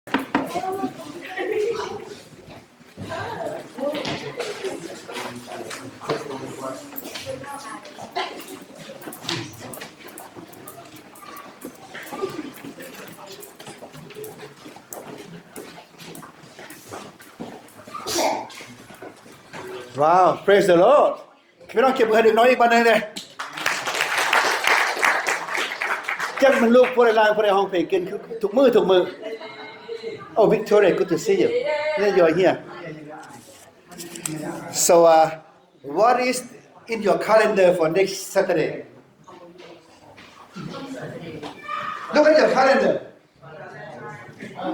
Wow, praise the Lord. ພີ່ນ້ອງເກັບມືໃຫ້ເດັກນ້ອຍອີກບາດໜຶ່ງເດ້. ຈັກແມ່ນລູກຜູ້ໃດຫຼານຜູ້ໃດຮ້ອງເພງເກັ່ງຄືທຸກມື້ທຸກມື້. Oh, Victoria, good to see you. Yeah, you are here. So, uh, what is in your calendar for next Saturday? Look at your calendar.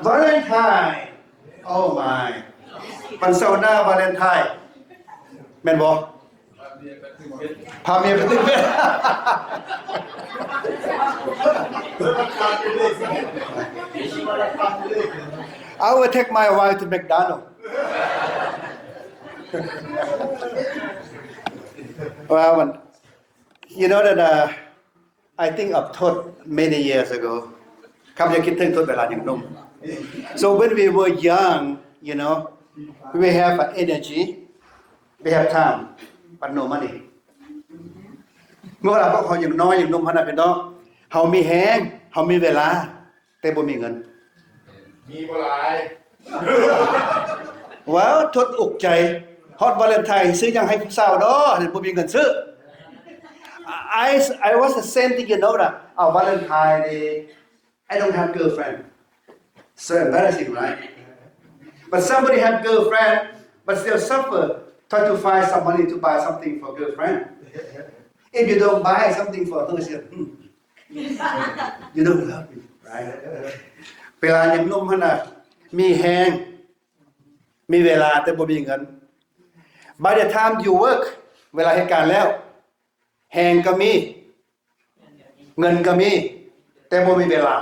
Valentine. Oh my. ວັນເສົາໜ້າວາເລັນທາຍ ແມ່ນບໍ່? ພາເມຍໄປຕື່ມເບັດ. I will take my wife to McDonald. Well, you know that, uh, I think of Thot many years ago. ຂ້າພະເຈົ້າຄິດເຖິງທົດເວລາຍັງໜຸ່ມ. So when we were young, you know, we have, uh, energy, we have time, but no money. ເມື່ອເວລາພວກເຮົາຍັງນ້ອຍຍັງໜຸ່ມຫັ້ນນະ ພີ່ນ້ອງ, ເຮົາມີແຮງ ເຮົາມີເວລາ ແຕ່ບໍ່ມີເງິນ. ມີບໍ່ຫຼາຍ. ວ້າວ ທົດອຸກໃຈ. ຮອດວາເລັນທາຍຊື້ຫຍັງໃຫ້ຜູ້ສາວເນາະ ບໍ່ມີເງິນຊື້. I, I was the same thing, you know, that, uh, Valentine Day, I don't have girlfriend. So embarrassing, right? But somebody have girlfriend, but still suffer, try to find some money to buy something for girlfriend. If you don't buy something for her, she, hmm, you don't love me, right? ເວລາຍັງໜຸ່ມຫັ້ນນະ ມີແຮງ ມີເວລາ ແຕ່ບໍ່ມີເງິນ. By the time you work, ເວລາເຮັດການແລ້ວ ແຮງກໍມີ ເງິນກໍມີ ແຕ່ບໍ່ມີເວລາ.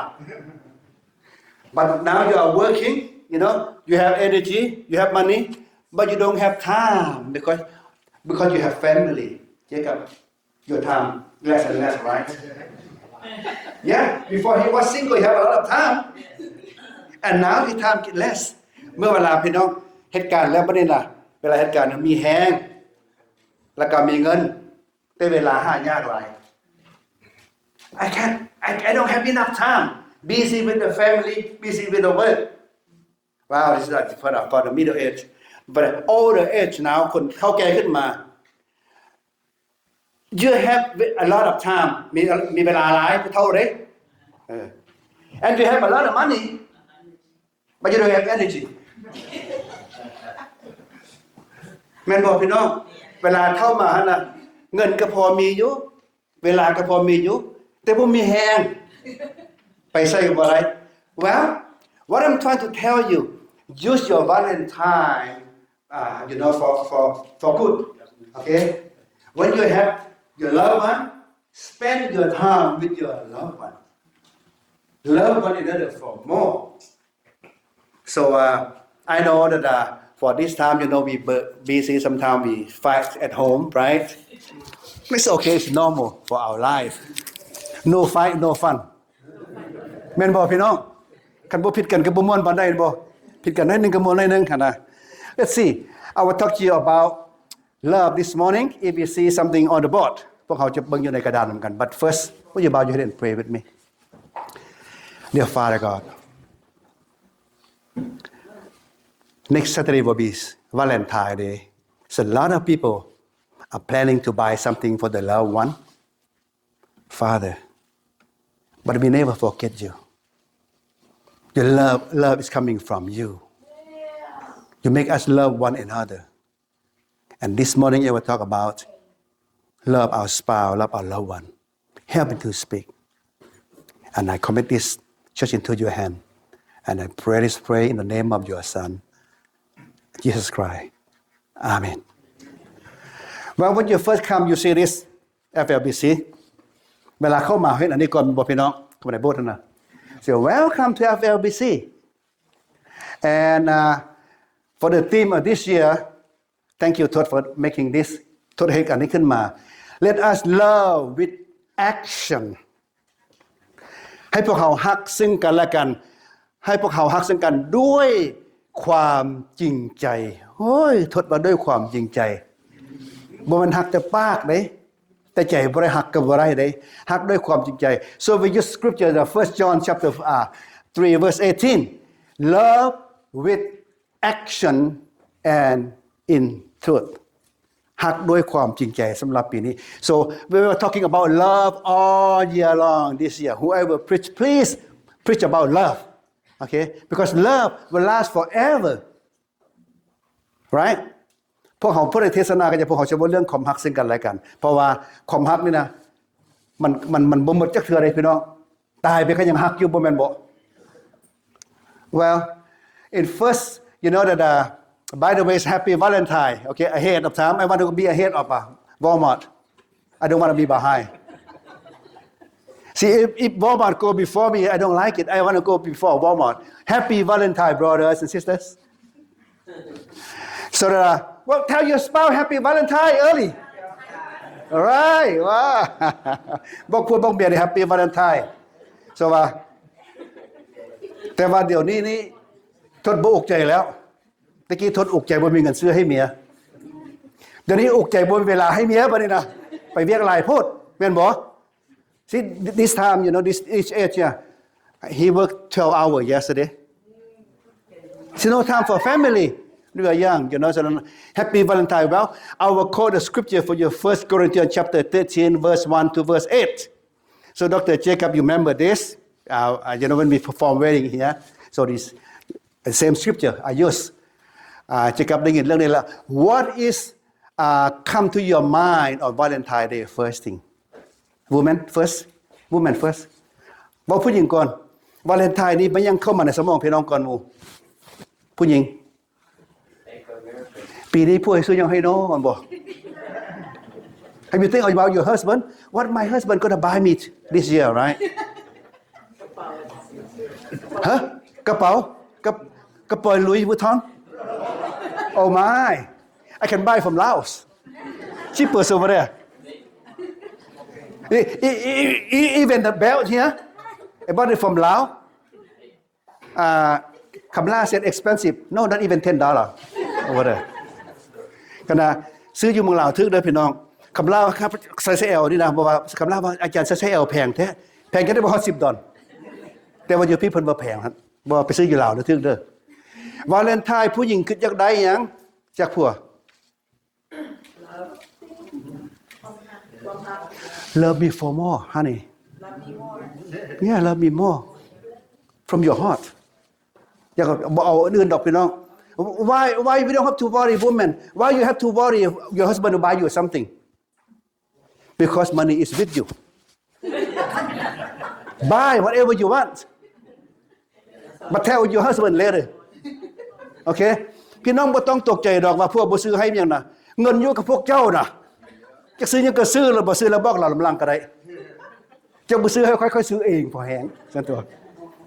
But now you are working, you know, you have energy, you have money, but you don't have time because, because you have family. Jacob, your time less and less, right? Yeah, before he was single, he have a lot of time. And now his time get less. ເມື່ອເວລາພີ່ນ້ອງເຮັດການແລ້ວ ບັດນີ້ນະ ເວລາເຮັດການມີແຮງ ແລ້ວກໍມີເງິນ ແຕ່ເວລາຫາຍາກຫຼາຍ. I can't, I, I don't have enough time. Busy with the family, busy with the work. Wow, this is like for the, for the middle age. But older age now, ຄົນເຖົ້າແກ່ຂຶ້ນມາ you have a lot of time. ມີ ມີເວລາຫຼາຍ ຜູ້ເຖົ້າເດ້. ເອີ and you have a lot of money. But you don't have energy. ແມ່ນບໍ່ພີ່ນ້ອງ? ເວລາເຖົ້າມາຫັ້ນນະ ເງິນກໍພໍມີຢູ່ ເວລາກໍພໍມີຢູ່ ແຕ່ບໍ່ມີແຮງ ໄປໃສກໍບໍ່ໄດ້. Well, what I'm trying to tell you, use your Valentine, uh, you know, for, for, for good. Okay? When you have your loved one, spend your time with your loved one. Love one another for more. So, uh, I know that, uh, for this time, you know, we bu-, busy, sometimes we fight at home, right? It's okay, it's normal for our life. No fight, no fun. ແມ່ນບໍ່ພີ່ນ້ອງ? ຄັນບໍ່ຜິດກັນກໍບໍ່ມ່ວນປານໃດ ແມ່ນບໍ່? ຜິດກັນໜ້ອຍໜຶ່ງກໍມ່ວນໜ້ອຍໜຶ່ງຫັ້ນນະ. Let's see. I will talk to you about love this morning. If you see something on the board, ພວກເຮົາຈະເບິ່ງຢູ່ໃນກະດານນຳກັນ. But first, would you bow your head and pray with me? Dear Father God, next Saturday will be Valentine Day. So a lot of people are planning to buy something for the loved one, Father. But we never forget you. Your love, love is coming from you. You make us love one another. And this morning, I will talk about love our spouse, love our loved one. Help me to speak. And I commit this church into your hand. And I pray this prayer in the name of your Son, Jesus Christ. Amen. Well, when you first come, you see this F L B C. ເວລາເຂົ້າມາເຫັນອັນນີ້ກ່ອນ ບໍ່ ພີ່ນ້ອງ? ເຂົ້າມາໃນໂບດຫັ້ນນະ. So, welcome to F L B C. And, uh, for the theme of this year, Thank you, Todd, for making this. ໂທດເຮັດອັນນີ້ຂຶ້ນມາ. Let us love with action. ໃຫ້ພວກເຮົາຮັກຊຶ່ງກັນແລະກັນ ໃຫ້ພວກເຮົາຮັກເຊິ່ງກັນດ້ວຍຄວາມຈິງໃຈ. ໂອ້ຍ ທົດວ່າດ້ວຍຄວາມຈິງໃຈ. ບໍ່ແມ່ນຮັກແຕ່ປາກເດ້, ແຕ່ໃຈບໍ່ໄດ້ຮັກກໍບໍ່ໄດ້ເດ້. ຮັກດ້ວຍຄວາມຈິງໃຈ. So we use scripture, the First John chapter, uh, three verse eighteen. Love with action and in truth. ຮັກດ້ວຍຄວາມຈິງໃຈສຳລັບປີນີ້. So we were talking about love all year long this year. Whoever preach, please preach about love. Okay? Because love will last forever. Right? ພວກເຮົາ ຜູ້ໃດເທດສະໜາກໍຈະ ພວກເຮົາຈະເວົ້າເລື່ອງຄວາມຮັກເຊິ່ງກັນແລະກັນ. ເພາະວ່າຄວາມຮັກນີ້ນະ ມັນ ມັນ ມັນບໍ່ໝົດຈັກເທື່ອເດ້ພີ່ນ້ອງ. ຕາຍໄປກໍຍັງຮັກຢູ່ ບໍ່ແມ່ນບໍ? Well, in first, you know that, uh, by the way, it's Happy Valentine. Okay, ahead of time, I want to be ahead of, uh, Walmart. I don't wanna be behind. See, if, if Walmart go before me, I don't like it. I wanna go before Walmart. Happy Valentine, brothers and sisters. So, uh, well, tell your spouse Happy Valentine early. All right. ວ້າ ບອກຜົວບອກເມຍ Happy Valentine. So ວ່າ ແຕ່ວ່າດຽວນີ້ນີ້ ທົດບໍ່ອຸກໃຈແລ້ວ. ແຕ່ກີ້ທົດອຸກໃຈບໍ່ມີເງິນຊື້ໃຫ້ເມຍ. ດຽວນີ້ອຸກໃຈບໍ່ມີເວລາໃຫ້ເມຍບາດນີ້ນະ. ໄປວຽກຫຼາຍໂພດ ແມ່ນບໍ່? See, this time, you know, this, this age, yeah, he worked twelve hours yesterday. See, no time for family. We are young, you know, so Happy Valentine. Well, I will quote the scripture for you, First Corinthians chapter thirteen, verse one to verse eight. So, Doctor Jacob, you remember this? Uh, uh, you know, when we perform wedding here, so this, the same scripture I use. Uh, Jacob ໄດ້ຍິນເລື່ອງນີ້ແລ້ວ. What is, uh, come to your mind on Valentine Day first thing? Woman first? Woman first? ເວົ້າຜູ້ຍິງກ່ອນ. ວາເລັນທາຍນີ້ມັນຍັງເຂົ້າມາໃນສະໝອງພີ່ນ້ອງກ່ອນໝູ່. ຜູ້ຍິງ. ປີນີ້ຜົວຊິຊື້ຫຍັງໃຫ້ນ້ອງ ແມ່ນບໍ່? Have you think about your husband? What my husband gonna buy me this year, right? ຮະ? ກະເປົາ? ກະ ກະເປົາ Louis Vuitton? Oh my. I can buy from Laos. Cheaper over there. E-, e-, e-, e-, even the belt here, I bought it from Laos. Uh, Kamla said expensive. No, not even ten dollar over there. ຂະໜາດຊື້ຢູ່ເມືອງລາວຖືກເດີພີ່ນ້ອງ. ຄຳລາວໃສ່ S L ນີ້ນະ ບໍ່ວ່າ ຄຳລາວວ່າອາຈານໃສ່ S L ແພງແທ້. ແພງຈັ່ງໃດບໍ່ຮອດສິບດອນ. ແຕ່ວ່າຢູ່ພີ້ເພິ່ນວ່າແພງຫັ້ນ. ບໍ່ ໄປຊື້ຢູ່ລາວເດີ ຖືກເດີ. ວາເລັນທາຍຜູ້ຍິງຄິດຢາກໄດ້ຫຍັງຈາກຜົວ? Love me for more, honey. Yeah, love me more. From your heart. ຢ່າ ບໍ່ເອົາອັນອື່ນດອກ ພີ່ນ້ອງ. Why, why we don't have to worry, woman? Why you have to worry if your husband will buy you something? Because money is with you. Buy whatever you want. But tell your husband later. ໂອເຄ ພີ່ນ້ອງບໍ່ຕ້ອງຕົກໃຈດອກວ່າຜົວບໍ່ຊື້ໃຫ້ຫຍັງນະ. ເງິນຢູ່ກັບພວກເຈົ້ານະ. ຈະຊື້ຫຍັງກໍຊື້ ແລ້ວບໍ່ຊື້ແລ້ວບອກລາວນຳຫຼັງກໍໄດ້. ເຈົ້າບໍ່ຊື້ໃຫ້ຂ້ອຍ ຂ້ອຍຊື້ເອງ ພໍແຮງ ຊັ້ນຕົວະ.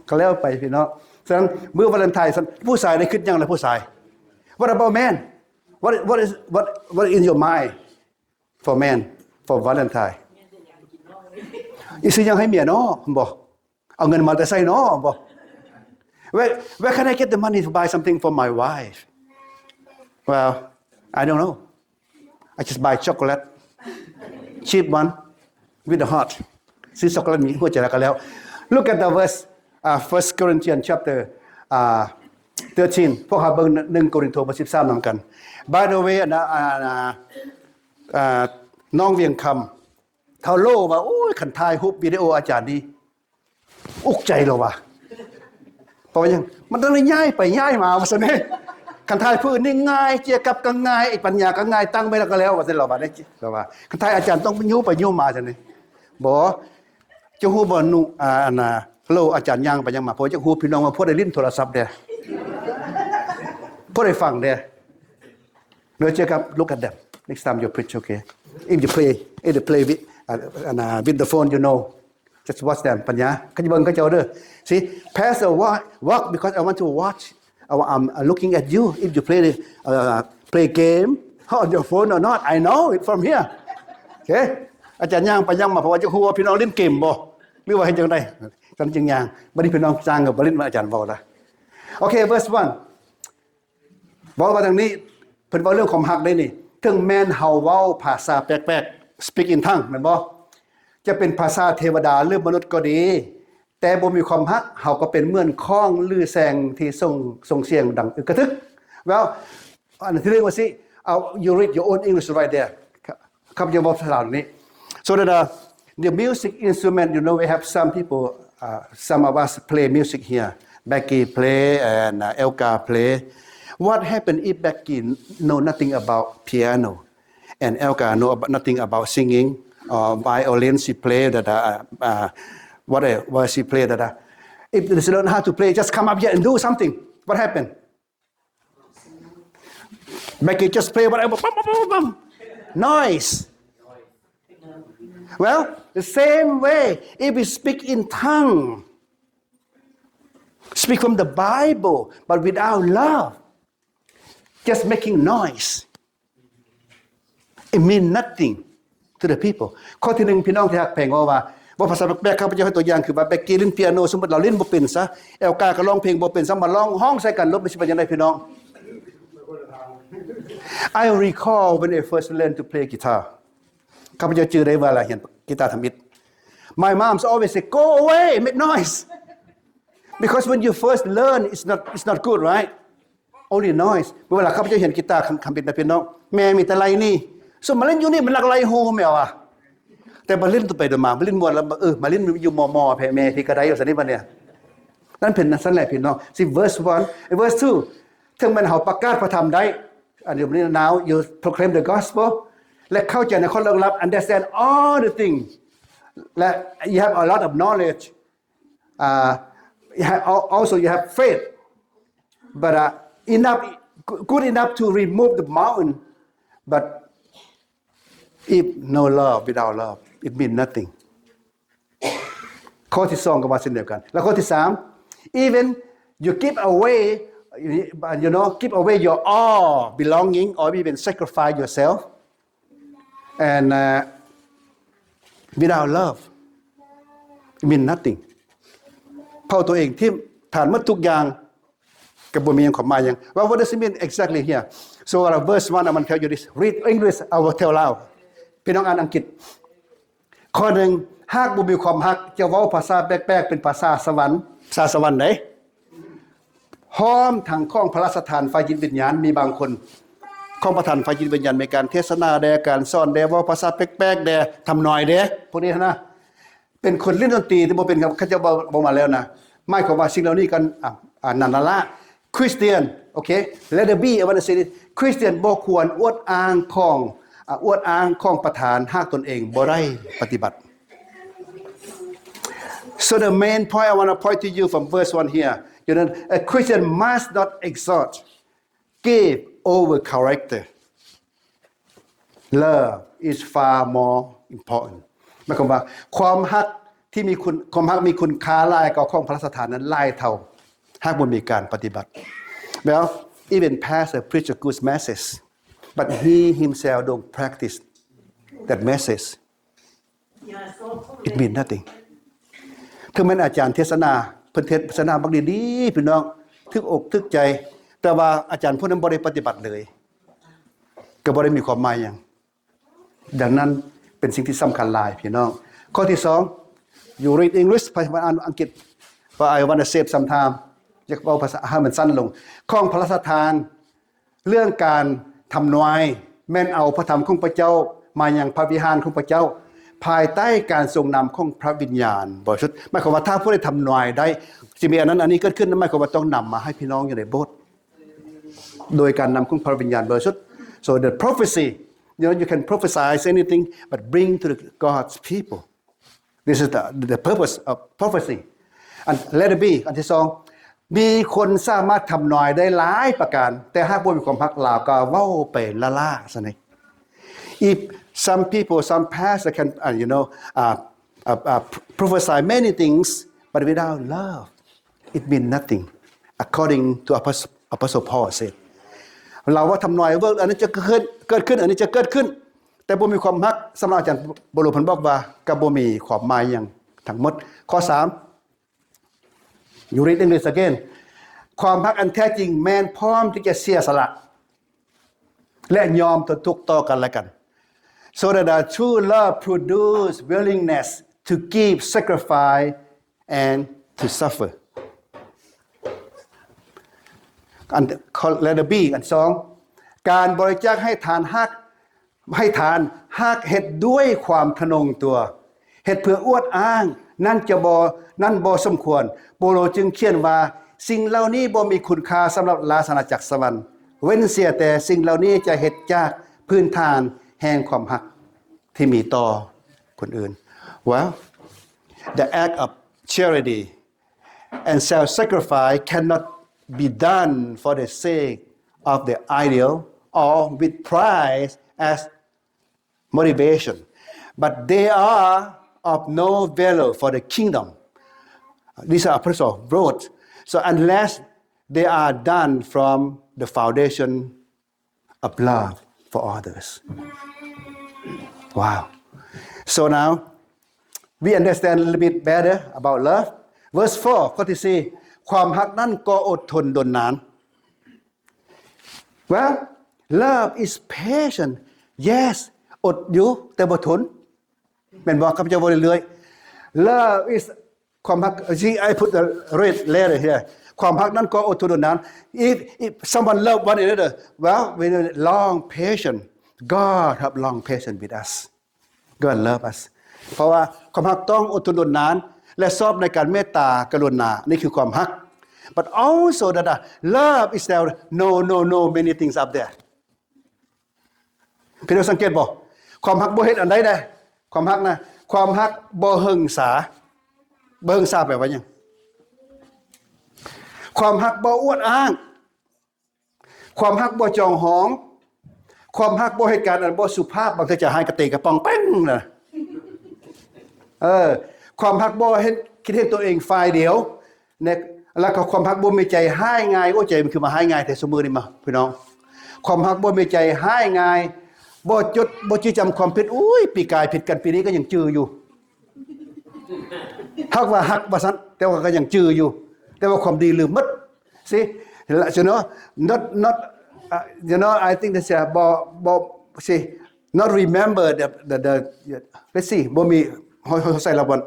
ກໍແລ້ວໄປພີ່ນ້ອງ. ສະນັ້ນມື້ວາເລັນທາຍ ຜູ້ຊາຍໄດ້ຄິດຫຍັງລະຜູ້ຊາຍ? What about man? What, what is, what, what in your mind for man for Valentine? ຊິຊື້ຫຍັງໃຫ້ເມຍເນາະ ບໍ່? ເອົາເງິນມາແຕ່ໃສເນາະ ບໍ່? Where, where can I get the money to buy something for my wife? Well, I don't know. I just buy chocolate, cheap one, with the heart. ຊື້ຊັອກໂກແລັດມີຫົວໃຈແລ້ວກໍແລ້ວ. Look at the verse, uh, First Corinthians chapter, uh, thirteen. ພວກເຮົາເບິ່ງໜຶ່ງໂກລິນໂທ ບົດສິບສາມ ນຳກັນ. By the way, ອັນນະ ອັນນະ ອ່າ ນ້ອງວຽງຄຳ ເຂົາໂລວ່າ ໂອ້ຍ ຄັນຖ່າຍຮູບວິດີໂອອາຈານນີ້ ອຸກໃຈແລ້ວວ່າ. ເພາະວ່າຫຍັງ? ມັນຕ້ອງໄດ້ຍ້າຍໄປຍ້າຍມາວ່າຊັ້ນເດ້. ຄັນຖ່າຍຜູ້ອື່ນນີ້ງ່າຍ, ເຈກັບກໍງ່າຍ, ໄອ້ປັນຍາກໍງ່າຍ, ຕັ້ງໄວ້ແລ້ວກໍແລ້ວວ່າຊັ້ນ ລາວວ່າໄດ້ ລາວວ່າ. ຄັນຖ່າຍອາຈານຕ້ອງໄປຍູ້ໄປຍູ້ມາຊັ້ນເດ້. ບໍ່ ເຈົ້າຮູ້ບໍ່? ນຸ ອ່າ ອັນນ່າ ໂລ ອາຈານຍ່າງໄປຍ່າງມາ ເພາະຢາກຮູ້ພີ່ນ້ອງວ່າ ຜູ້ໃດຫຼິ້ນໂທລະສັບແດ່ ຜູ້ໃດຟັງແດ່. ເດີ ເຈກັບ look at them next time you preach, okay? If you play, if you play with, uh, and, uh, with the phone, you know. Just watch them, ປັນຍາ ເຂົາຈະເບິ່ງເຂົາເຈົ້າເດີ. See, pass a wa-, walk because I want to watch. I, I'm, uh, looking at you. If you play, uh, play game on your phone or not, I know it from here. Okay? ອາຈານຍ່າງໄປຍ່າງມາ ເພາະວ່າຈະຮູ້ວ່າພີ່ນ້ອງຫຼິ້ນເກມບໍ່ ຫຼືວ່າເຮັດຈັ່ງໃດ. ກັນຈຶ່ງຍ່າງ. ບັດນີ້ພີ່ນ້ອງຈ້າງກັບບໍລິນວ່າອາຈານເວົ້າລະ. ໂອເຄ ເວີສ ໜຶ່ງ ເວົ້າວ່າຈັ່ງນີ້ ເພິ່ນເວົ້າເລື່ອງຄວາມຮັກໄດ້ນີ້. ເຖິງແມ່ນເຮົາເວົ້າພາສາແປກໆ speak in tongue ແມ່ນບໍ່? ຈະເປັນພາສາເທວະດາ ຫຼື ມະນຸດກໍດີ, ແຕ່ບໍ່ມີຄວາມຮັກ, ເຮົາກໍເປັນເໝືອນຄ້ອງ ຫຼື ແສງທີ່ສົ່ງ, ສົ່ງສຽງດັງອຶກກະທຶກ. Well, ອັນທີ່ເລື່ອງວ່າຊິ, uh, you read your own English right there. ຂ້າພະເຈົ້າເວົ້າພາສາລາວນີ້. So that, uh, the music instrument, you know, we have some people, uh, some of us play music here. Becky play and, uh, Elka play. What happen if Becky know nothing about piano and Elka know ab-, nothing about singing or violin she play that, uh, uh, whatever she play that, uh, if they don't know how to play, just come up here and do something. What happen? Becky just play whatever. Bam, bam, bam, bam. Noise. Well, the same way, if we speak in tongue, speak from the Bible, but without love, just making noise, it mean nothing to the people. ຂໍ້ທີໜຶ່ງ ພີ່ນ້ອງທີ່ຮັກແພງ ເວົ້າວ່າ ເວົ້າພາສາແປກໆ. ຂ້າພະເຈົ້າໃຫ້ຕົວຢ່າງຄືວ່າ ເບກກີຫຼິ້ນປຽໂນ, ສົມມຸດລາວຫຼິ້ນບໍ່ເປັນຊະ, ແອວກາກໍຮ້ອງເພງບໍ່ເປັນຊະ, ມາຮ້ອງຮ້ອງໃສ່ກັນ ລົບມັນຊິເປັນຈັ່ງໃດ ພີ່ນ້ອງ? I recall when I first learned to play guitar. ຂ້າພະເຈົ້າຈື່ໄດ້ວ່າລະຮຽນກີຕາທຳອິດ My mom's always say, "Go away, make noise." Because when you first learn, it's not, it's not good, right? Only noise. ເມື່ອເວລາຂ້າພະເຈົ້າຮຽນກີຕາທຳອິດນະ ພີ່ນ້ອງ, ແມ່ມີແຕ່ໄລ່ໜີ. ຊຸມມາຫຼິ້ນຢູ່ນີ້ມັນລັກໄລ່ຫູແມ່ວ່າ. ແຕ່ມາຫຼິ້ນຕົວໄປຕົວມາ, ມາຫຼິ້ນມ່ວນແລ້ວ, ເອີ, ມາຫຼິ້ນຢູ່ມໍ່ໆ ແຜ່ແມ່ພີກະໄດ້ ວ່າຊັ້ນນີ້ບັດນີ້. ນັ້ນເປັນຊັ້ນແຫຼະ ພີ່ນ້ອງ. See verse one, verse two. ເຖິງແມ່ນເຮົາປະກາດພະທຳໄດ້, and you, now you proclaim the gospel, ແລະ ເຂົ້າໃຈໃນຂໍ້ເລິກລັບ, understand all the things, ແລະ you have a lot of knowledge, uh, you have, al-, also you have faith, but, uh, enough, good enough to remove the mountain, but if no love, without love, it mean nothing. ຂໍ້ທີສອງກໍວ່າເຊັ່ນດຽວກັນ. ແລ້ວຂໍ້ທີສາມ, even you give away, you, you know, give away your all belonging or even sacrifice yourself, and, uh, without love, it mean nothing. ເຜົາຕົວເອງຖິ້ມ, ທານໝົດທຸກຢ່າງ, ກໍບໍ່ມີຫຍັງຄວາມໝາຍຫຍັງ. Well, what does it mean exactly here? So, uh, verse one, I want to tell you this. Read English, I will tell Lao. ພີ່ນ້ອງອ່ານອັງກິດ. ຂໍ້ໜຶ່ງ, ຫາກບໍ່ມີຄວາມຮັກ, ຈະເວົ້າພາສາແປກໆ ເປັນພາສາສະຫວັນ, ພາສາສະຫວັນໃດ. ພ້ອມທັງຂອງພະລາຊະທານຝ່າຍຈິດວິນຍານ, ມີບາງຄົນ ຂອງປະທານຝ່າຍຈິດວິນຍານ ມີການເທດສະໜາແດ່, ການສອນແດ່, ເວົ້າພາສາແປກໆແດ່, ທຳນອຍແດ່, ພວກນີ້ນະ. ເປັນຄົນຫຼິ້ນດົນຕີທີ່ບໍ່ເປັນ, ເຂົາເຈົ້າເວົ້າ, ເວົ້າມາແລ້ວນະ. ໝາຍຄວາມວ່າສິ່ງເຫຼົ່ານີ້ກໍ, ອາ, ອາ, ນັ້ນລະ. Christian, okay? Let it be, I wanna say this. Christian ບໍ່ຄວນອວດອ້າງຂອງ, ອາ, ອວດອ້າງຂອງປະທານ ຫາກຕົນເອງບໍ່ໄດ້ປະຕິບັດ. So the main point I wanna point to you from verse one here, you know, a Christian must not exalt, give over character. Love is far more important. ໝາຍຄວາມວ່າ ຄວາມຮັກທີ່ມີຄຸນ, ຄວາມຮັກມີຄຸນຄ່າຫຼາຍກວ່າຂອງພະລາຊະທານນັ້ນຫຼາຍເທົ່າ ຫາກບໍ່ມີການປະຕິບັດ. Well, even pastor preach a good message, but he himself don't practice that message, it mean nothing. ເຖິງແມ່ນອາຈານເທດສະໜາ, ເພິ່ນເທດສະໜາບັກດີໆ ພີ່ນ້ອງ, ຖືກອົກຖືກໃຈ, ແຕ່ວ່າອາຈານຜູ້ນັ້ນບໍ່ໄດ້ປະຕິບັດເລີຍ, ກໍບໍ່ໄດ້ມີຄວາມໝາຍຫຍັງ. ດັ່ງນັ້ນເປັນສິ່ງທີ່ສຳຄັນຫຼາຍ ພີ່ນ້ອງ. ຂໍ້ທີສອງ, you read English, ພາສາອ່ານອັງກິດ, but I wanna save some time. ຢາກເວົ້າພາສາໃຫ້ມັນສັ້ນລົງ. ຂອງພະລາຊະທານ, ເລື່ອງການທຳນວາຍ ແມ່ນເອົາພະທຳຂອງພະເຈົ້າມາຍັງພະວິຫານຂອງພະເຈົ້າ ພາຍໃຕ້ການຊົງນຳຂອງພະວິນຍານບໍລິສຸດ. ໝາຍຄວາມວ່າ ຖ້າຜູ້ໃດທຳນວາຍໄດ້ ຊິມີອັນນັ້ນອັນນີ້ເກີດຂຶ້ນ, ໝາຍຄວາມວ່າຕ້ອງນຳມາໃຫ້ພີ່ນ້ອງຢູ່ໃນໂບດ ໂດຍການນຳຂອງພະວິນຍານບໍລິສຸດ. So the prophecy, you know, you can prophesy anything, but bring to the God's people. This is the, the purpose of prophecy. And let it be. ອັນທີສອງ, ມີຄົນສາມາດທຳນາຍໄດ້ຫຼາຍປະການ, ແຕ່ຫາກບໍ່ມີຄວາມຮັກ ລາວກໍເວົ້າໄປລ້າໆ ຊັ້ນເອງ. If some people, some pastor can, uh, you know, uh, uh, uh, prophesy many things, but without love, it mean nothing, according to Apostle, Apostle Paul said. ລາວວ່າທຳນາຍວ່າອັນນີ້ຈະເກີດ, ເກີດຂຶ້ນ, ອັນນີ້ຈະເກີດຂຶ້ນ, ແຕ່ບໍ່ມີຄວາມຮັກ, ສຳລັບອາຈານໂປໂລເພິ່ນບອກວ່າ ກໍບໍ່ມີຄວາມໝາຍຫຍັງທັງໝົດ. ຂໍ້ສາມ, You read English again. ຄວາມຮັກອັນແທ້ຈິງແມ່ນພ້ອມທີ່ຈະເສຍສະຫຼະ ແລະ ຍອມທົນທຸກຕໍ່ກັນແລະກັນ. So that a true love produce willingness to give, sacrifice, and to suffer. ອັນ letter B ອັນສອງ ການບໍລິຈາກໃຫ້ທານຮັກ ໃຫ້ທານ ຫາກເຮັດດ້ວຍຄວາມທະນົງຕົວ ເຮັດເພື່ອອວດອ້າງ ນັ້ນຈະບໍ່ ນັ້ນບໍ່ສົມຄວນ. ເປາໂລຈຶ່ງຂຽນວ່າ ສິ່ງເຫຼົ່ານີ້ບໍ່ມີຄຸນຄ່າສຳລັບລາຊະອານາຈັກສະຫວັນ ເວັ້ນເສຍແຕ່ສິ່ງເຫຼົ່ານີ້ຈະເຮັດຈາກພື້ນຖານແຫ່ງຄວາມຮັກທີ່ມີຕໍ່ຄົນອື່ນ. Well, the act of charity and self-sacrifice cannot be done for the sake of the ideal or with pride as motivation, but they are of no value for the kingdom. These are Apostle wrote. So unless they are done from the foundation of love for others. Wow. So now we understand a little bit better about love. Verse four ຂໍ້ທີສີ່ ຄວາມຮັກນັ້ນກໍອົດທົນດົນນານ. Well, love is patient. Yes, ອົດຢູ່ ແຕ່ບໍ່ທົນ ແມ່ນບໍ່? ຂ້າພະເຈົ້າເວົ້າເລື້ອຍໆ Love is ຄວາມຮັກ See, I put the red letter here. ຄວາມຮັກນັ້ນກໍອົດທົນດົນນານ. If, if someone love one another, well, we long patient. God have long patient with us. God love us. ເພາະວ່າຄວາມຮັກຕ້ອງອົດທົນດົນນານ ແລະ ຊອບໃນການເມດຕາກະລຸນາ. ນີ້ຄືຄວາມຮັກ. But also that, uh, love is there. No, no, no, many things up there. ພີ່ນ້ອງສັງເກດບໍ່? ຄວາມຮັກບໍ່ເຮັດອັນໃດເດ້. ຄວາມຮັກນະ ຄວາມຮັກບໍ່ເຫິງສາ. ບໍ່ເຫິງສາແປວ່າຫຍັງ? ຄວາມຮັກບໍ່ອວດອ້າງ. ຄວາມຮັກບໍ່ຈອງຫອງ. ຄວາມຮັກບໍ່ເຮັດການອັນບໍ່ສຸພາບ. ບາງເທື່ອໃຈຮ້າຍກະເຕະກະປ໋ອງແປ້ງນະ. ເອີ ຄວາມຮັກບໍ່ເຫັນ ຄິດເຫັນຕົວເອງຝ່າຍດຽວ. ແລະ ແລ້ວກໍຄວາມຮັກບໍ່ມີໃຈຮ້າຍງ່າຍ. ໂອ້ ໃຈມັນຄືມາຮ້າຍງ່າຍແທ້ຊຸມື້ນີ້ມາ ພີ່ນ້ອງ. ຄວາມຮັກບໍ່ມີໃຈຮ້າຍງ່າຍ. ບໍ່ຈົດ ບໍ່ຈື່ຈຳຄວາມຜິດ. ໂອ້ຍ ປີກາຍຜິດກັນ ປີນີ້ກໍຍັງຈື່ຢູ່. ຫາກວ່າຮັກວ່າຊັ້ນ ແຕ່ວ່າກໍຍັງຈື່ຢູ່. ແຕ່ວ່າຄວາມດີລືມໝົດ. See, you know, not, not, uh, you know, I think this, uh, ບໍ່ ບໍ່ see, not remember the, the, the, let's see, ບໍ່ມີ ເຮົາ ເຮົາໃສ່ລະບໍ່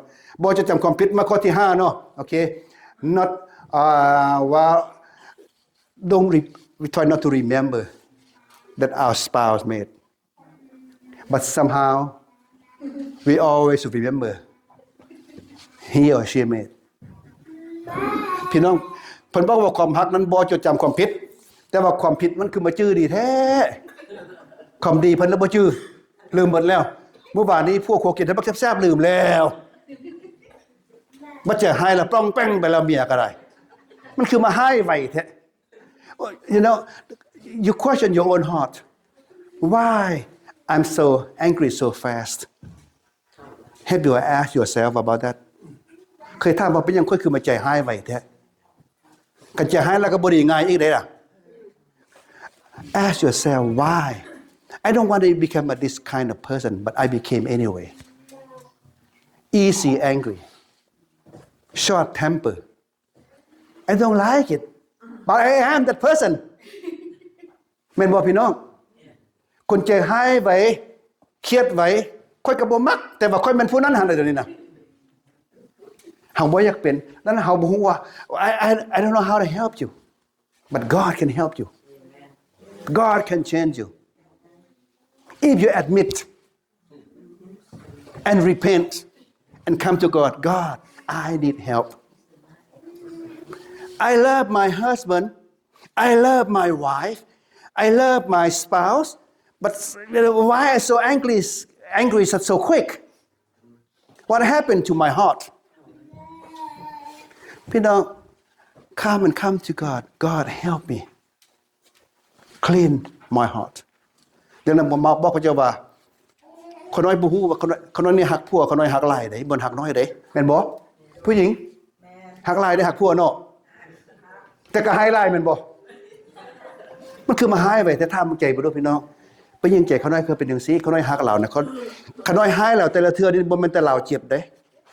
ບໍ່ຈະຈຳຄວາມຜິດ. ມາຂໍ້ທີຫ້າເນາະ. ໂອເຄ not, uh, ວ່າ don't re-, we try not to remember that our spouse made, but somehow we always remember he or she made. ພີ່ນ້ອງ ເພິ່ນບອກວ່າຄວາມຮັກນັ້ນບໍ່ຈົດຈຳຄວາມຜິດ ແຕ່ວ່າຄວາມຜິດມັນຄືມາຈື່ດີແທ້. ຄວາມດີເພິ່ນລະບໍ່ຈື່ ລືມໝົດແລ້ວ. ມື້ວານນີ້ຜົວຄົວກິນແຕ່ບັກແຊບໆ ລືມແລ້ວ. ບັດໃຈຮ້າຍລະປ່ອງແປ້ງໄປແລ້ວ ເມຍກໍໄດ້. ມັນຄືມາຮ້າຍໄວແທ້. You know, you question your own heart. Why I'm so angry so fast? Have you asked yourself about that? ເຄີຍຖາມວ່າເປັນຫຍັງຂ້ອຍຄືມາໃຈຮ້າຍໄວແທ້? ຄັນໃຈຮ້າຍແລ້ວກໍບໍ່ດີງ່າຍອີກເດ້ລະ. Ask yourself why. I don't want to become a, this kind of person, but I became anyway. Easy angry, short temper. I don't like it, but I am that person. ແມ່ນບໍ່ພີ່ນ້ອງ? ຄົນໃຈຮ້າຍໄວ ຄຽດໄວ ຂ້ອຍກໍບໍ່ມັກ ແຕ່ວ່າຂ້ອຍແມ່ນຜູ້ນັ້ນຫັ້ນລະ ດຽວນີ້ນະ. ເຮົາບໍ່ຢາກເປັນ ນັ້ນເຮົາບໍ່ຮູ້ວ່າ I, I, I don't know how to help you, but God can help you. God can change you. If you admit and repent and come to God, "God, I need help. I love my husband. I love my wife. I love my spouse. But why I so angry, angry so quick? What happened to my heart?" ພີ່ນ້ອງ come and come to God. "God, help me. Clean my heart." ດັ່ງນັ້ນ ມາບອກເຂົາເຈົ້າວ່າ ຂ້ານ້ອຍບໍ່ຮູ້ວ່າ ຂ້ານ້ອຍ ຂ້ານ້ອຍນີ້ຮັກຜົວ ຂ້ານ້ອຍຮັກຫຼາຍເດ້ ບໍ່ຮັກນ້ອຍເດ້ ແມ່ນບໍ່? ຜູ້ຍິງ ແມ່ນ ຮັກຫຼາຍເດ້ ຮັກຜົວເນາະ ແຕ່ກໍຮ້າຍຫຼາຍແມ່ນບໍ່? ມັນຄືມາຮ້າຍໄວແທ້ ຖາມໃຈບໍ່ດູ ພີ່ນ້ອງ. ໄປຍິງໃຈຂ້ານ້ອຍຄືເປັນຈັ່ງຊີ້ ຂ້ານ້ອຍຮັກລາວນະ ຂ້າ ຂ້ານ້ອຍຮ້າຍລາວແຕ່ລະເທື່ອນີ້ ບໍ່ແມ່ນແຕ່ລາວເຈັບເດ້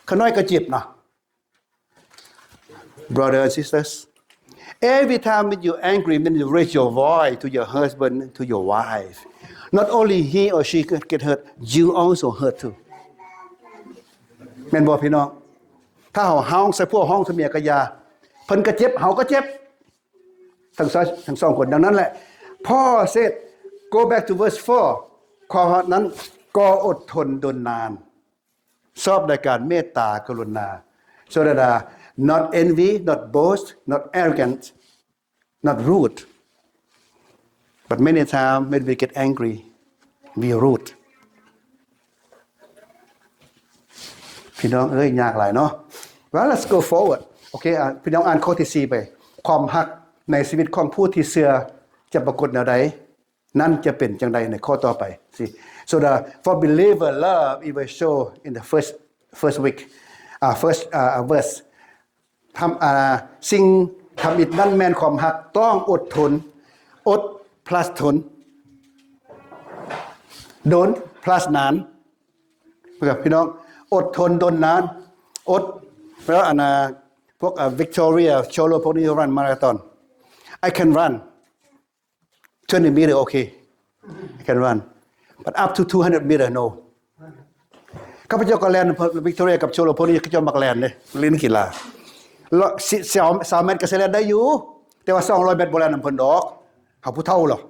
ຂ້ານ້ອຍກໍເຈັບນະ. Brother and sisters, every time when you angry, when you raise your voice to your husband, to your wife, not only he or she get hurt, you also hurt too. ແມ່ນບໍ່ພີ່ນ້ອງ? ຖ້າເຮົາຮ້ອງໃສ່ຜົວ ຮ້ອງໃສ່ເມຍກະຢ່າ ເພິ່ນກະເຈັບ ເຮົາກະເຈັບ ທັງສອງ ທັງສອງຄົນ. ດັ່ງນັ້ນແຫຼະ Paul said, go back to verse four, ຂໍ້ຮອດນັ້ນ ກໍອົດທົນດົນນານ ຊອບໃນການເມດຕາກະລຸນາ so that, uh, not envy, not boast, not arrogant, not rude. But many times when we get angry, we rude. ພີ່ນ້ອງເອີຍ ຍາກຫຼາຍເນາະ. Well, let's go forward. ໂອເຄ ອ່າ ພີ່ນ້ອງອ່ານຂໍ້ທີສີ່ໄປ. ຄວາມຮັກໃນຊີວິດຂອງຜູ້ທີ່ເຊື່ອຈະປາກົດແນວໃດ? ນັ້ນຈະເປັນຈັ່ງໃດໃນຂໍ້ຕໍ່ໄປ? See, so the, for believer, love, it will show in the first, first week, uh, first, uh, verse. ທຳ ອ່າ ສິ່ງທຳອິດນັ້ນແມ່ນຄວາມຮັກ ຕ້ອງອົດທົນ, ອົດ plus ທົນ, ດົນ plus ນານ. ເພື່ອພີ່ນ້ອງ ອົດທົນດົນນານ ອົດ ແລ້ວອັນນ່າ ພວກ ອ່າ Victoria Cholo ພວກນີ້ run marathon. I can run twenty meter, okay, I can run, but up to two hundred meter, no. ຂ້າພະເຈົ້າກໍແລ່ນ Victoria ກັບ Cholo ພວກນີ້ ເຂົາເຈົ້າມັກແລ່ນເດ້ ຫຼິ້ນກິລາ ຊາວ ຊາວແມັດກໍຊິແລ່ນໄດ້ຢູ່ ແຕ່ວ່າສອງຮ້ອຍແມັດບໍ່ແລ່ນນຳເພິ່ນດອກ ເຮົາຜູ້ເຖົ້າແລ້ວ.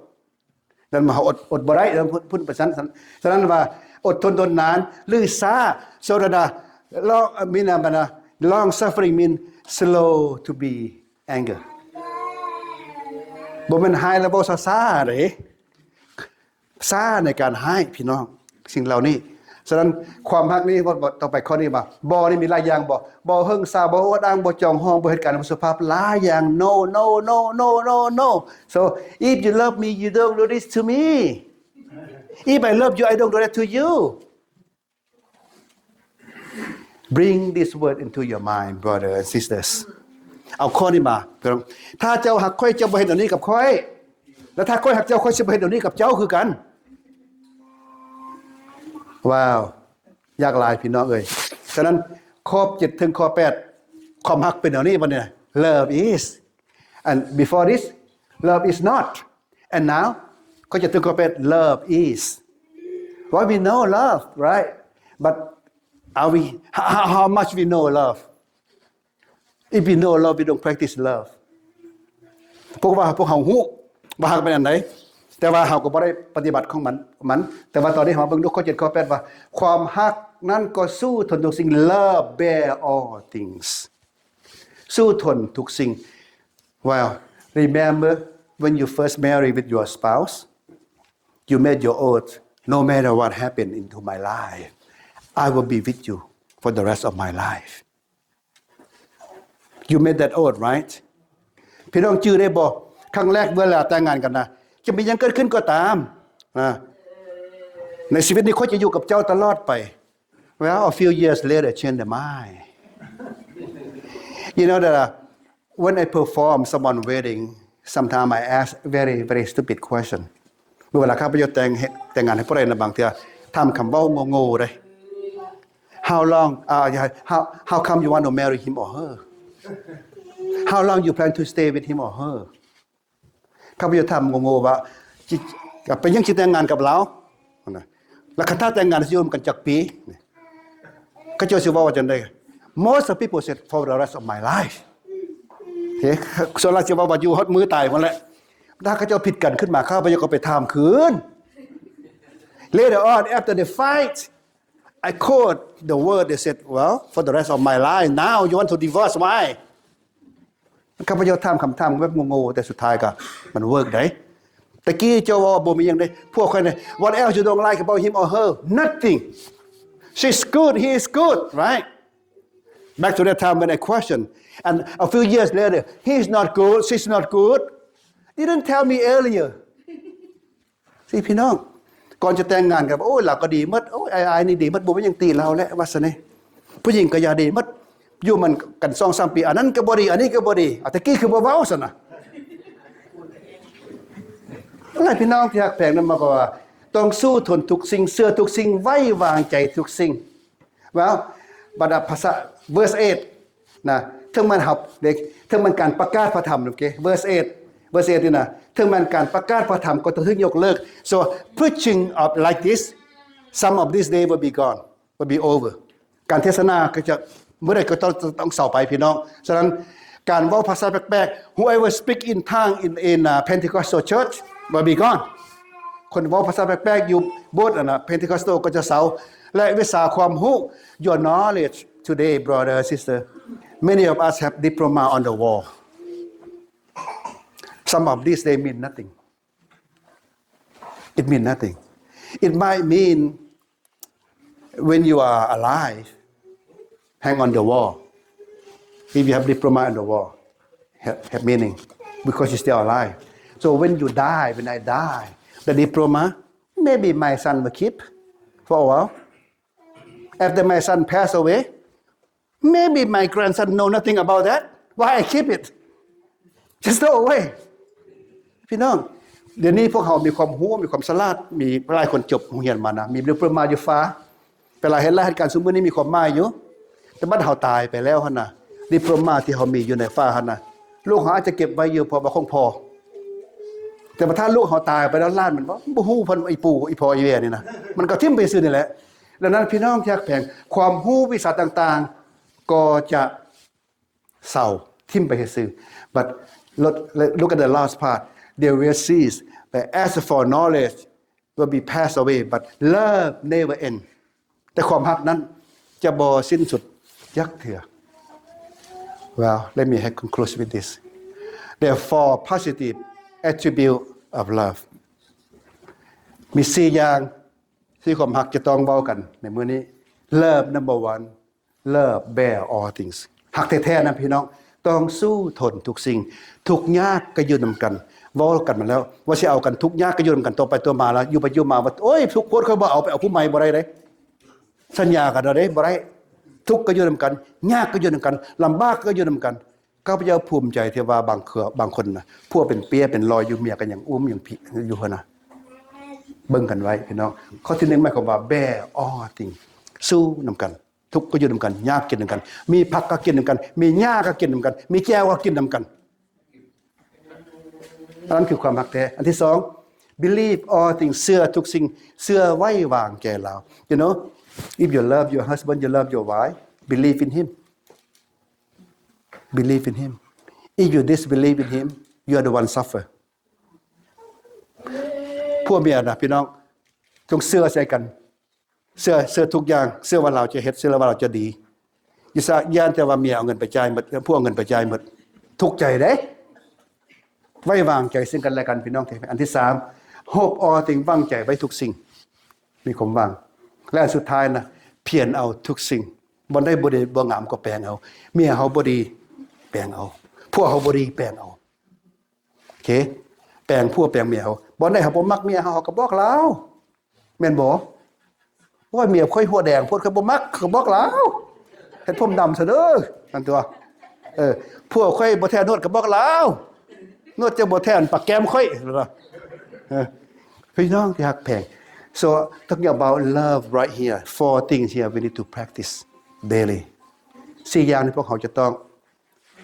ນັ້ນມາ ເຮົາອົດ ອົດບໍ່ໄດ້ ເອີ ພຸ້ນ ພຸ້ນໄປຊັ້ນ ສະນັ້ນວ່າ ອົດທົນທົນນານ ຫຼື ຊ້າ ໂຊດາດາ ລອງ ມີນາມ ນາ long suffering mean slow to be anger. ບໍ່ແມ່ນຮ້າຍແລ້ວເວົ້າຊ້າໆເດ້ ຊ້າໃນການຮ້າຍ ພີ່ນ້ອງ ສິ່ງເຫຼົ່ານີ້. ສະນັ້ນ ຄວາມຮັກນີ້ ເວົ້າຕໍ່ໄປຂໍ້ນີ້ວ່າ ບໍ່ນີ້ມີຫຼາຍຢ່າງບໍ່? ບໍ່ເຫິງສາ ບໍ່ອວດອ້າງ ບໍ່ຈອງຮ້ອງ ບໍ່ເຮັດການບໍ່ສຸພາບ ຫຼາຍຢ່າງ. No, no, no, no, no, no. So, if you love me, you don't do this to me. If I love you, I don't do that to you. Bring this word into your mind, brother and sisters. ເອົາຂໍ້ນີ້ມາ ພີ່ນ້ອງ. ຖ້າເຈົ້າຮັກຂ້ອຍ ເຈົ້າບໍ່ເຮັດແນວນີ້ກັບຂ້ອຍ ແລະ ຖ້າຂ້ອຍຮັກເຈົ້າ ຂ້ອຍຊິບໍ່ເຮັດແນວນີ້ກັບເຈົ້າຄືກັນ. ວ້າວ ຍາກຫຼາຍ ພີ່ນ້ອງເອີຍ. ສະນັ້ນ ຂໍ້ເຈັດເຖິງຂໍ້ແປດ ຄວາມຮັກເປັນແນວນີ້ ບັດນີ້ Love is, and before this, love is not. And now, ຂໍ້ເຈັດເຖິງຂໍ້ແປດ love is. Well, we know love, right? But are we, how, how much we know love? If we know love, we don't practice love. ພວກວ່າ ພວກເຮົາຮູ້ວ່າຮັກເປັນອັນໃດ ແຕ່ວ່າເຮົາກໍບໍ່ໄດ້ປະຕິບັດຂອງມັນ ມັນ. ແຕ່ວ່າຕອນນີ້ເຮົາມາເບິ່ງດູຂໍ້ເຈັດ ຂໍ້ແປດ ວ່າ ຄວາມຮັກນັ້ນກໍສູ້ທົນທຸກສິ່ງ love bear all things. ສູ້ທົນທຸກສິ່ງ. Well, remember when you first married with your spouse, you made your oath, no matter what happened into my life, I will be with you for the rest of my life. You made that oath, right? ພີ່ນ້ອງຈື່ໄດ້ບໍ່? ຄັ້ງແລກເວລາແຕ່ງງານກັນນະ ຈະມີຫຍັງເກີດຂຶ້ນກໍຕາມນະ ໃນຊີວິດນີ້ຂ້ອຍຈະຢູ່ກັບເຈົ້າຕະຫຼອດໄປ. Well, a few years later, change their mind. You know that, uh, when I perform someone wedding, sometimes I ask very, very stupid question. ເມື່ອເວລາຂ້າພະເຈົ້າແຕ່ງ ແຕ່ງງານໃຫ້ຜູ້ໃດນະ ບາງເທື່ອຖາມຄຳເວົ້າໂງ່ໆເດ້. How long, uh, how, how come you want to marry him or her? How long you plan to stay with him or her? ຂ້າພະເຈົ້າຖາມໂງ່ໆວ່າ ເປັນຫຍັງຈຶ່ງແຕ່ງງານກັບລາວ? ແລ້ວຄັນຖ້າແຕ່ງງານຊິຢູ່ນຳກັນຈັກປີ? ເຂົາເຈົ້າຊິເວົ້າວ່າຈັ່ງໃດ? Most of people said, "For the rest of my life." ເອີ ສ່ວນຫຼາຍຊິເວົ້າວ່າຢູ່ຮອດມື້ຕາຍພຸ້ນແຫຼະ. ຖ້າເຂົາເຈົ້າຜິດກັນຂຶ້ນມາ ຂ້າພະເຈົ້າກໍໄປຖາມຄືນ. Later on, after they fight, I quote the word, they said, "Well, for the rest of my life, now you want to divorce, why?" ຂ້າພະເຈົ້າຖາມຄຳຖາມແບບໂງ່ໆ ແຕ່ສຸດທ້າຍກໍມັນເວີກໄດ໋. ຕະກີ້ເຈົ້າເວົ້າບໍ່ມີຫຍັງເດ້ ພວກຂ້ອຍນີ້ What else you don't like about him or her? Nothing. She's good, he is good, right? Back to that time when I question, and a few years later, he's not good, she's not good. Didn't tell me earlier. ຊີ້ ພີ່ນ້ອງ ກ່ອນຈະແຕ່ງງານກັນ ໂອ້ຍ ລາວກໍດີໝົດ ໂອ້ຍ ອ້າຍໆນີ້ດີໝົດ ບໍ່ມີຫຍັງຕິລາວແຫຼະ ວ່າຊັ້ນເດ. ຜູ້ຍິງກໍຢ່າດີໝົດ ຢູ່ນຳກັນສອງສາມປີ ອັນນັ້ນກໍບໍ່ດີ ອັນນີ້ກໍບໍ່ດີ ເອົາ ແຕ່ກີ້ຄືບໍ່ເວົ້າຊັ້ນນະ? ຫຼາຍ ພີ່ນ້ອງທີ່ຮັກແພງນຳ ມາກໍວ່າ ຕ້ອງສູ້ທົນທຸກສິ່ງ ເຊື່ອທຸກສິ່ງ ໄວ້ວາງໃຈທຸກສິ່ງ. Well, but, uh, ພາສາ verse eight ນະ ເຖິງແມ່ນຮັບເດ້ ເຖິງແມ່ນການປະກາດພະທຳເດ້ ເວີສເອັດ ເວີສເອັດນີ້ນະ ເຖິງແມ່ນການປະກາດພະທຳກໍຕ້ອງຖືກຍົກເລີກ. So preaching of like this, some of this day will be gone, will be over. ການເທດສະໜາກໍຈະ ເມື່ອໃດກໍຕ້ອງ ຕ້ອງເຊົາໄປ ພີ່ນ້ອງ. ສະນັ້ນ ການເວົ້າພາສາແປກໆ whoever speak in tongue in, in, uh, Pentecostal church will be gone. ຄົນເວົ້າພາສາແປກໆ ຢູ່ໂບດອັນນະ Pentecostal ກໍຈະເຊົາ ແລະ ວິຊາຄວາມຮູ້ your knowledge today, brother, sister, many of us have diploma on the wall. Some of this, they mean nothing. It mean nothing. It might mean when you are alive, hang on the wall. If you have diploma on the wall, have, have meaning because you're still alive. So when you die, when I die, the diploma, maybe my son will keep for a while. After my son pass away, maybe my grandson know nothing about that. Why I keep it? Just throw away. ພີ່ນ້ອງ ດຽວນີ້ພວກເຮົາມີຄວາມຮູ້ ມີຄວາມສະຫຼາດ ມີຫຼາຍຄົນຈົບໂຮງຮຽນມານະ ມີດິບໂລມາຢູ່ຝາ ເວລາເຮັດລາຍເຮັດການຊຸມມື້ນີ້ມີຄວາມໝາຍຢູ່ ແຕ່ບັດເຮົາຕາຍໄປແລ້ວຫັ້ນນະ ດິບໂລມາທີ່ເຮົາມີຢູ່ໃນຝາຫັ້ນນະ ລູກເຮົາອາດຈະເກັບໄວ້ຢູ່ ເພາະວ່າຂອງພໍ່ ແຕ່ວ່າຖ້າລູກເຮົາຕາຍໄປແລ້ວ ຫຼານມັນບໍ່ ບໍ່ຮູ້ເພິ່ນ ອີ່ປູ່ ອີ່ພໍ່ ອີ່ແມ່ນີ້ນະ ມັນກໍຖິ້ມໄປຊື່ນີ້ແຫຼະ. ດັ່ງນັ້ນ ພີ່ນ້ອງທີ່ຮັກແພງ ຄວາມຮູ້ວິຊາຕ່າງໆ ກໍຈະເຊົາ ຖິ້ມໄປຊື່ໆ. But look, look at the last part. They will cease. But as for knowledge, will be passed away, but love never end. ແຕ່ຄວາມຮັກນັ້ນຈະບໍ່ສິ້ນສຸດຈັກເທື່ອ. Well, let me conclude with this. There are four positive attribute of love. ມີສີ່ຢ່າງທີ່ຄວາມຮັກຈະຕ້ອງເວົ້າກັນໃນມື້ນີ້. Love number one, love bear all things. ຮັກແທ້ໆນະພີ່ນ້ອງ ຕ້ອງສູ້ທົນທຸກສິ່ງ ທຸກຍາກກໍຢູ່ນຳກັນ. ເວົ້າກັນມາແລ້ວວ່າຊິເອົາກັນ ທຸກຍາກກໍຢູ່ນຳກັນ ຕໍ່ໄປຕໍ່ມາແລ້ວ ຢູ່ໄປຢູ່ມາວ່າ ໂອ້ຍ ທຸກໂພດ ຂ້ອຍບໍ່ເອົາ ໄປເອົາຜູ້ໃໝ່ ບໍ່ໄດ້ເດ້ ສັນຍາກັນເອົາເດ້ ບໍ່ໄດ້. ທຸກກໍຢູ່ນຳກັນ ຍາກກໍຢູ່ນຳກັນ ລຳບາກກໍຢູ່ນຳກັນ. ຂ້າພະເຈົ້າພູມໃຈທີ່ວ່າບາງເທື່ອ ບາງຄົນນະ ຜົວເປັນເປ້ຍເປັນລອຍຢູ່ ເມຍກໍຍັງອຸ້ມຍັງພິຢູ່ຫັ້ນນະ. ເບິ່ງກັນໄວ້ພີ່ນ້ອງ. ຂໍ້ທີໜຶ່ງ ໝາຍຄວາມວ່າ bear all things ສູ້ນຳກັນ. ທຸກກໍຢູ່ນຳກັນ ຍາກກິນນຳກັນ ມີຜັກກໍກິນນຳກັນ ມີຫຍ້າກໍກິນນຳກັນ ມີແຈ່ວກໍກິນນຳກັນ. ອັນນັ້ນຄືຄວາມຮັກແທ້. ອັນທີສອງ believe all things ເຊື່ອທຸກສິ່ງ ເຊື່ອໄວ້ວາງໃຈລາວ. You know, if you love your husband, you love your wife, believe in him. Believe in him. If you disbelieve in him, you are the one suffer. ຜົວເມຍນະ ພີ່ນ້ອງ ຈົ່ງເຊື່ອໃສ່ກັນ. ເຊື່ອ ເຊື່ອທຸກຢ່າງ ເຊື່ອວ່າລາວຈະເຮັດ ເຊື່ອວ່າລາວຈະດີ. ຢ່າຊະ ຢ້ານແຕ່ວ່າເມຍເອົາເງິນໄປຈ່າຍໝົດ ຜົວເອົາເງິນໄປຈ່າຍໝົດ ທຸກໃຈເດ້. ໄວ້ວາງໃຈເຊິ່ງກັນແລະກັນ ພີ່ນ້ອງ. ອັນທີສາມ hope all things ຫວັງໃຈໄວ້ທຸກສິ່ງ ມີຄວາມຫວັງ. ແລະອັນສຸດທ້າຍນະ ພຽນເອົາທຸກສິ່ງ. ບ່ອນໃດບໍ່ດີບໍ່ງາມກໍແປງເອົາ. ເມຍເຮົາບໍ່ດີ ແປງເອົາ. ຜົວເຮົາບໍ່ດີ ແປງເອົາ. ໂອເຄ ແປງຜົວແປງເມຍເຮົາ. ບ່ອນໃດເຮົາບໍ່ມັກເມຍເຮົາ ເຮົາກໍບອກລາວ ແມ່ນບໍ່? ໂອ້ຍ ເມຍຂ້ອຍຫົວແດງໂພດ ຂ້ອຍບໍ່ມັກ ຂ້ອຍກໍບອກລາວ ເຮັດຜົມດຳຊະເດີ ນັ້ນຕົວະ. ເອີ ຜົວຂ້ອຍບໍ່ແທະໜວດ ກໍບອກລາວ ໜວດເຈົ້າບໍ່ແທະປາກແກ້ມຂ້ອຍ. ເອີ ພີ່ນ້ອງທີ່ຮັກແພງ. So talking about love right here, four things here we need to practice daily. ສີ່ຢ່າງທີ່ພວກເຮົາຈະຕ້ອງ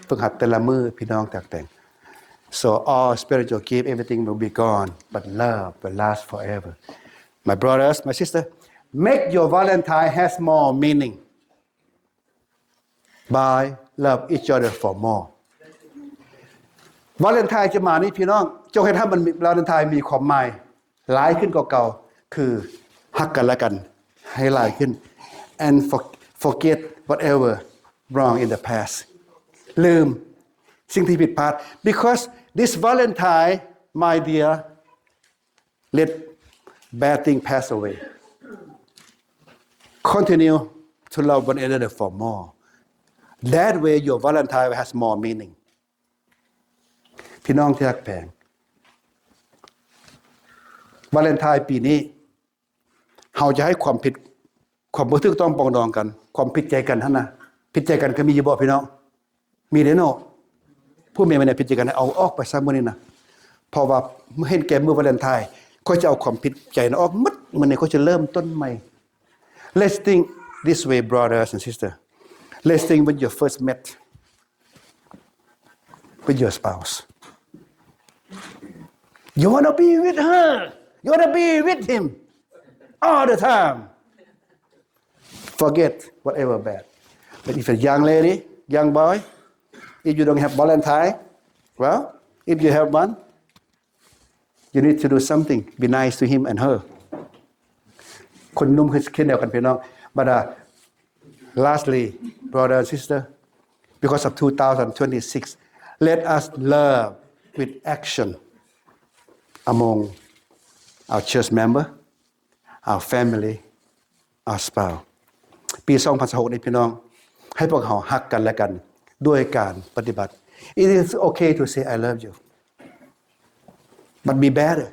ຝຶກຫັດແຕ່ລະມື້ ພີ່ນ້ອງທີ່ຮັກແພງ. So all spiritual gift, everything will be gone, but love will last forever. My brothers, my sister, make your Valentine has more meaning by love each other for more. ວາເລັນທາຍຈະມານີ້ ພີ່ນ້ອງ ຈົ່ງເຮັດໃຫ້ມັນ ວາເລັນທາຍມີຄວາມໝາຍ ຫຼາຍຂຶ້ນກວ່າເກົ່າ ຄືຮັກກັນແລະກັນໃຫ້ຫຼາຍຂຶ້ນ and for- forget whatever wrong in the past. ລືມສິ່ງທີ່ຜິດພາດ because this Valentine, my dear, let bad thing pass away. Continue to love one another for more. That way your Valentine has more meaning. ພີ່ນ້ອງທີ່ຮັກແພງ ວາເລັນທາຍປີນີ້ ເຮົາຈະໃຫ້ຄວາມຜິດ ຄວາມບໍ່ຖືກຕ້ອງປອງດອງກັນ ຄວາມຜິດໃຈກັນຫັ້ນນະ ຜິດໃຈກັນກໍມີຢູ່ບໍ່ພີ່ນ້ອງ? ມີເດ້ເນາະ. ຜູ້ແມ່ແມ່ນຜິດໃຈກັນ ເອົາອອກໄປຊະມື້ນີ້ນະ ເພາະວ່າເຫັນແກ່ມື້ວາເລັນທາຍ ຂ້ອຍຈະເອົາຄວາມຜິດໃຈນັ້ນອອກໝົດ. ມື້ນີ້ຂ້ອຍຈະເລີ່ມຕົ້ນໃໝ່. Let's think this way, brothers and sisters. Let's think when you first met. with your spouse. You wanna be with her. You wanna be with him all the time. Forget whatever bad. But if a young lady, young boy, if you don't have Valentine, well, if you have one, you need to do something. Be nice to him and her. ຄົນໜຸ່ມຄືເຊັ່ນດຽວກັນ ພີ່ນ້ອງ. But, uh, lastly, brother and sister, because of two thousand twenty-six, let us love with action among our church member, our family, our spouse. ປີສອງພັນຊາວຫົກນີ້ ພີ່ນ້ອງ, ໃຫ້ພວກເຮົາຮັກກັນແລະກັນດ້ວຍການປະຕິບັດ. It is okay to say I love you, but be better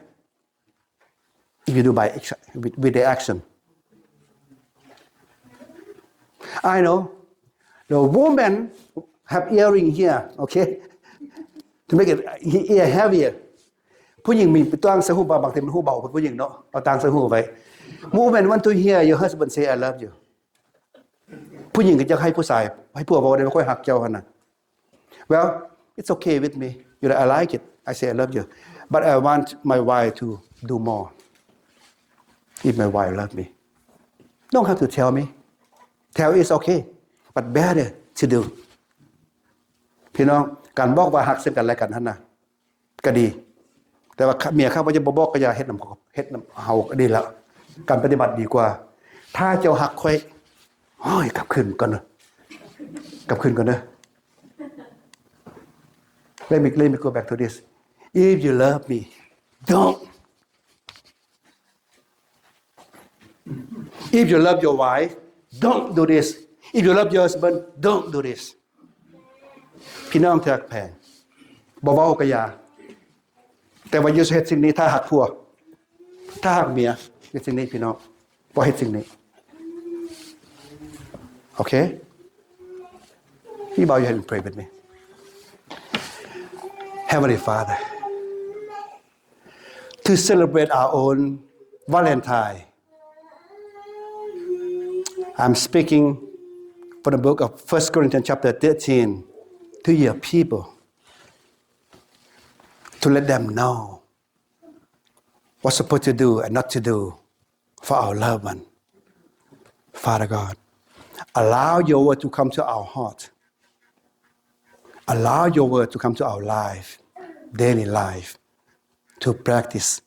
if you do by action, with, with the action. I know the woman have earring here, okay, to make it ear heavier. ຜູ້ຍິງມີຕ່າງໃສ່ຫູ ບາງທີມັນຫູເບົາ ຜູ້ຍິງເນາະ ເອົາຕ່າງໃສ່ຫູໄວ້. Woman want to hear your husband say I love you. ຜູ້ຍິງກໍຢາກໃຫ້ຜູ້ຊາຍ ໃຫ້ຜົວເວົ້າໄດ້ວ່າ ຂ້ອຍຮັກເຈົ້າຫັ້ນນະ. Well, it's okay with me. You know, I like it. I say I love you. But I want my wife to do more. If my wife love me, don't have to tell me. Tell is okay, but better to do. ພີ່ນ້ອງ, ການບອກວ່າຮັກເຊິ່ງກັນແລະກັນຫັ້ນນະ ກໍດີ, ແຕ່ວ່າເມຍຂ້າພະເຈົ້າບໍ່ບອກກໍຢ່າເຮັດນຳ ເຮັດນຳເຮົາກໍດີແລ້ວ. ການປະຕິບັດດີກວ່າ. ຖ້າເຈົ້າຮັກຂ້ອຍ, ໂອ້ຍ, ກັບຄືນກ່ອນເດີ, ກັບຄືນກ່ອນເດີ. Let me, let me go back to this. If you love me, don't. If you love your wife, don't do this. If you love your husband, don't do this. ພີ່ນ້ອງທີ່ຮັກແພງ, ບໍ່ເວົ້າກໍຢ່າ, ແຕ່ວ່າຢ່າເຮັດສິ່ງນີ້. ຖ້າຮັກຜົວ, ຖ້າຮັກເມຍ, ເຮັດສິ່ງນີ້ ພີ່ນ້ອງ, ບໍ່ເຮັດສິ່ງນີ້. Okay? You bow your head and pray with me. Heavenly Father, to celebrate our own Valentine, I'm speaking from the book of First Corinthians chapter thirteen to your people, to let them know what's supposed to do and not to do for our loved one. Father God, allow your word to come to our heart. Allow your word to come to our life, daily life, to practice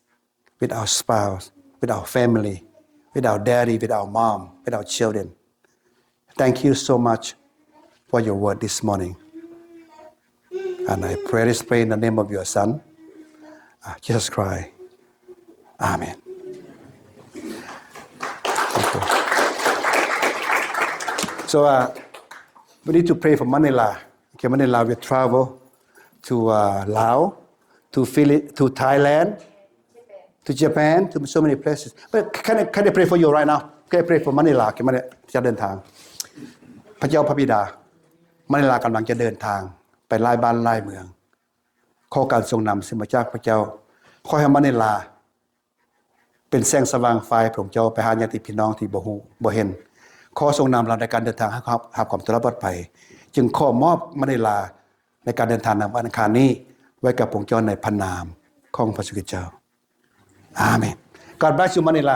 with our spouse, with our family, with our daddy, with our mom, with our children. Thank you so much for your word this morning. And I pray this prayer in the name of your Son, uh, Jesus Christ. Amen. Thank you. So, uh, we need to pray for Manila. Okay, Manila will travel to, uh, Laos, to Philip, to Thailand, to Japan, to so many places. But can I, can I pray for you right now? Can I pray for Manila? Okay, Manila ຈະເດີນທາງ. ພະເຈົ້າພະບິດາ, ມະນິລາກຳລັງຈະເດີນທາງໄປຫຼາຍບ້ານຫຼາຍເມືອງ. ຂໍການຊົງນຳເຊິ່ງມາຈາກພະເຈົ້າ. ຂໍໃຫ້ມະນິລາເປັນແສງສະຫວ່າງໄຟພະອົງເຈົ້າໄປຫາຍາດຕິພີ່ນ້ອງທີ່ບໍ່ຮູ້ບໍ່ເຫັນ. ຂໍຊົງນຳລາວໃນການເດີນທາງໃຫ້ຮັບຄວາມຕະຫຼອດປອດໄພ. ຈຶ່ງຂໍມອບມະນິລາ ໃນການເດີນທາງໃນວັນອັງຄານນີ້ ໄວ້ກັບພວກເຈົ້າໃນພະນາມຂອງພະເຢຊູຄຣິດເຈົ້າ. ອາເມນ. God bless you, Manila.